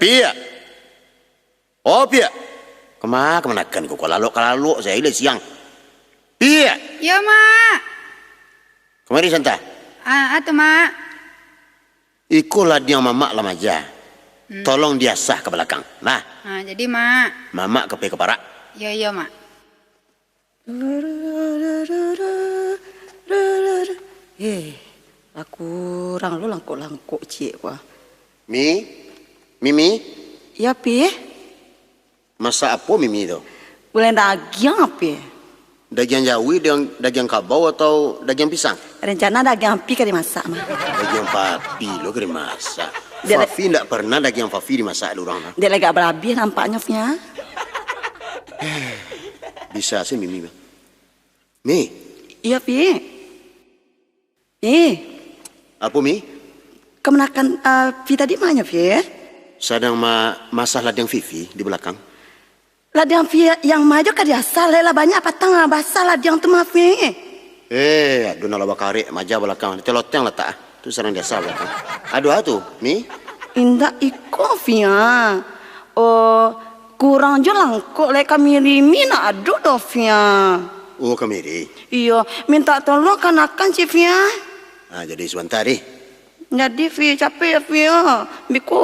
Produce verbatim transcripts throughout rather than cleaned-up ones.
Piak! Oh, Piak! Kama, kamanakan ko, kalalok-kalalok sajo lai siang. Piak! Yo, Mak. Kamari santa. Ah, atu, Mak. Iko ladiang mamak lah maja. Hmm. Tolong diasah ka balakang. Nah. Ah, jadi, Mak. Mamak ka pai ka parak. Yo, yo, Mak. Eh, lah kurang lo langkok-langkok ciek ko ah. Mi? Mimi? Yo, Pi. Masak apo Mimi tu? Gulai dagiang, Pi. Dagiang jawi, dagiang, dagiang kabau atau dagiang pisang? Rencana dagiang api ka dimasak, mah. Dagiang papi lo ka dimasak. Dia le- Fafi ndak pernah dagiang Fafi dimasak dek urang, nah. Dia agak barabiah nampaknyo, Pi, ah. Bisa se Mimi, mah. Mi. Iyo, Pi. Pi. Apo, Mi? Kamanakan, ah, Pi tadi ma nyo, Pi? Sadang ma-, maasah ladiang Fifi di balakang. Ladiang Pi yang ma jo ka diasah, lah banyak patang, ah, basah ladiang tu mah, Pi. Eh, ado nan lah bakarek maja balakang, di loteng latak, ah. Tu sadang diasah balakang. Ado a tu, Mi? Indak iko, Pi, ah. Oh, kurang jo langkok lai kamiri, Mi, ndak ado doh, Pi, ah. Oh, kamiri? Iyo, mintak tolong kamanakan ciek, Pi, ah. Ah, jadi sabanta, deh. Jadi, Pi, capek yo, Pi, ah. Biko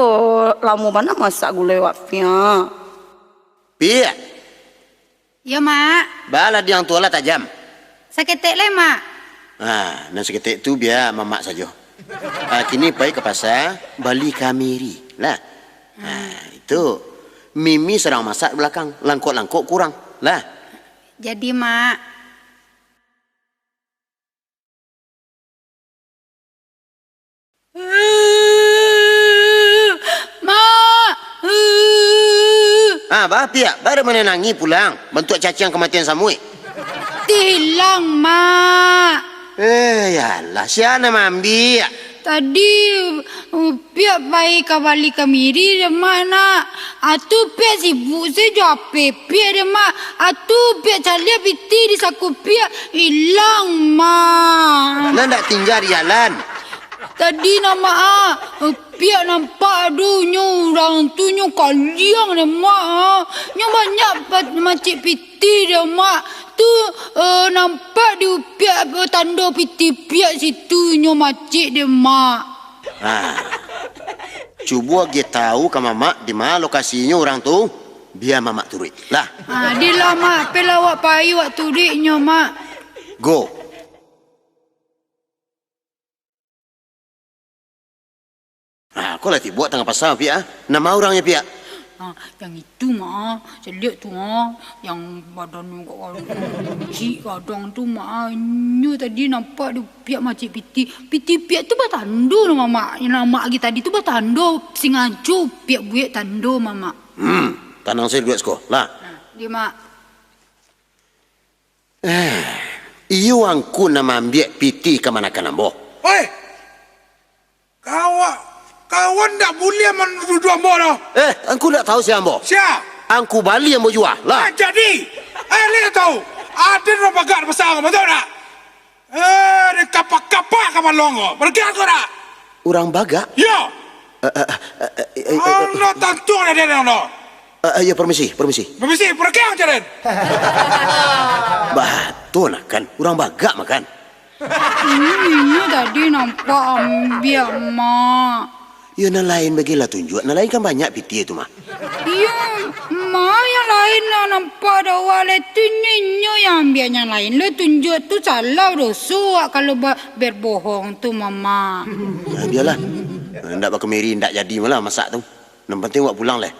lamo bana masak gulai wak, Pi, ah. Piak! Iyo, Mak. Baa ladiang tu lah tajam. Saketek lai, Mak. Ah, nan saketek tu bia mamak sajo. Ah, kini pai ka pasa, bali kamiri, lah. Ah, itu. Mimi sadang masak di balakang, langkok-langkok kurang, lah. Jadi, Mak. Mak! Ah, baa, Piak? Baa manangih pulang, bantuak caciang kamatian samuik? Tilang, Mak. Eh, yalah, sia nan maambiak? Tadi, uh, Piak pai ka bali kamiri dek Mak, nak. Atu Piak sibuk se jo H P Piak dek Mak. Atu Piak caliak pitih di saku Piak, ilang, Mak. Nan dak tingga di jalan. Tadi, nak, Mak, ah, Piak nampak ado nyo urang tu, nyo kaliang dek Mak, ah. Nyo banyak pa-, macik pitih dek Mak. Tu, eh, nampak di Piak, eh, tando pitih Piak situ nyo macik dek Mak. Ha. Cubo agiah tahu ka mamak di ma lokasinyo urang tu, bia mamak turuik. Lah. Ha, dilah, Mak, pailah awak pai, awak turuiknyo, Mak. Go. Ha, ko lah tibo tangah pasa, Piak, ah. Nan ma urangnyo, Piak? Ha, yang itu, Mak, caliak tu, ha, yang badannyo agak kecik gadang tu, Mak, inyo tadi nampak di Piak macik pitih. Pitih Piak tu batando, Mamak. Nan Mamak agiah tadi tu batando, singajo Piak buek tando, Mamak. Hmm, tanang sajo duduak siko, lah. Ha, di, Mak. Eh, iyo angku nan maambiak pitih kamanakan ambo. Oi! Kawa-, kawan ndak buliah manuduah ambo doh. Eh, angku ndak tahu sia ambo? Sia? Angku bali ambo jua, lah. Ah, jadi, eh, liek tahu, ado urang bagak di pasa, batua ndak? Eh, dikapak-kapak kapalo ko, bagak ko ndak? Urang bagak? Yo. Eh, eh, eh, eh, eh, eh, eh. Alah, tantu lah dia, dia, dia. Eh, eh, yo, permisi, permisi. Permisi, peregang jalan. Batua nah kan, urang bagak mah kan. Inyo, inyo tadi nampak ambiak, Mak. Yo, nan lain bagilah tunjuak, nan lain kan banyak pitih tu mah. Iyo, Mak, yang lain lah nampak dek awak lai tu, inyo, inyo yang ambiak, yang lain lo tunjuak tu salah doso awak kalau ba-, berbohong tu, Mamak. Nah, bialah. Ndak bakemiri, ndak jadi malah masak tu. Nan pantiang awak pulang lai.